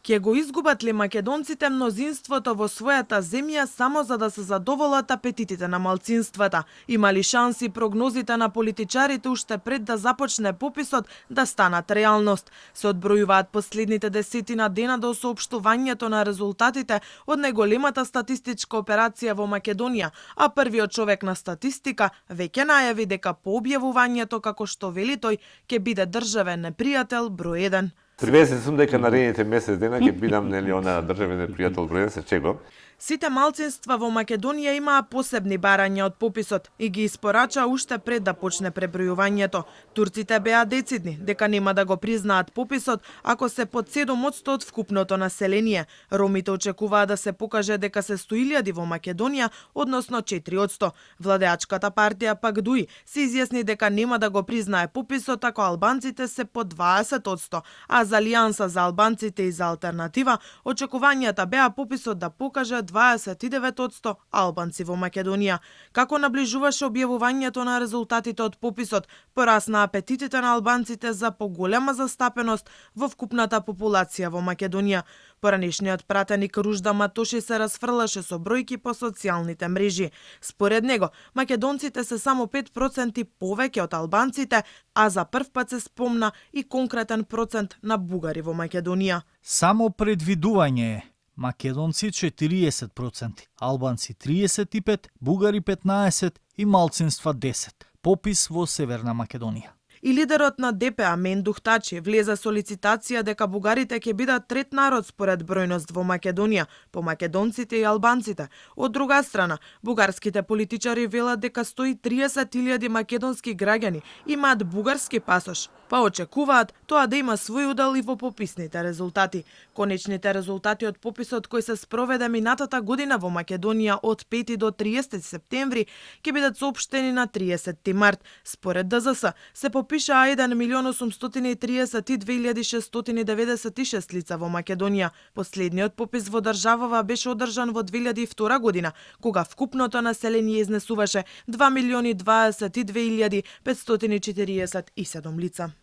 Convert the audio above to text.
Ке го изгубат ли македонците мнозинството во својата земја само за да се задоволат апетитите на малцинствата? Има ли шанси прогнозите на политичарите уште пред да започне пописот да станат реалност? Се одбројуваат последните десетина дена до соопштувањето на резултатите од најголемата статистичка операција во Македонија, а првиот човек на статистика веќе најави дека по објавувањето, како што вели тој, ќе биде државен непријател број 1. Привесен сум дека наредните месец дена ќе бидам она државен непријател број 1, се чего. Сите малцинства во Македонија имаа посебни барања од пописот и ги испорача уште пред да почне пребројувањето. Турците беа децидни дека нема да го признаат пописот ако се под 7% од вкупното население. Ромите очекуваа да се покаже дека се 100.000 во Македонија, односно 4%. Владеачката партија пак ДУИ се изјасни дека нема да го признае пописот ако албанците се под 20%, а за Алијанса за албанците и за алтернатива очекувањата беа пописот да покаже 29% албанци во Македонија. Како наближуваше објавувањето на резултатите од пописот, порасна апетитите на албанците за поголема застапеност во вкупната популација во Македонија. Поранешниот пратеник Ружда Матоши се расфрлаше со бројки по социјалните мрежи. Според него, македонците се само 5% повеќе од албанците, а за прв пат се спомна и конкретен процент на бугари во Македонија. Само предвидување е. Македонци 40%, албанци 35%, бугари 15% и малцинства 10%. Попис во Северна Македонија. И лидерот на ДП Амен Духтачи влезе со лицитација дека бугарите ќе бидат трет народ според бројност во Македонија, по македонците и албанците. Од друга страна, бугарските политичари велат дека 130.000 македонски граѓани имаат бугарски пасош, па очекуваат тоа да има свој удел и во пописните резултати. Конечните резултати од пописот кој се спроведе минатата година во Македонија од 5 до 30 септември ќе бидат соопштени на 30 март. Според ДЗС се попишаа 1.832.696 лица во Македонија. Последниот попис во државава беше одржан во 2002 година, кога вкупното население изнесуваше 2.022.547 лица.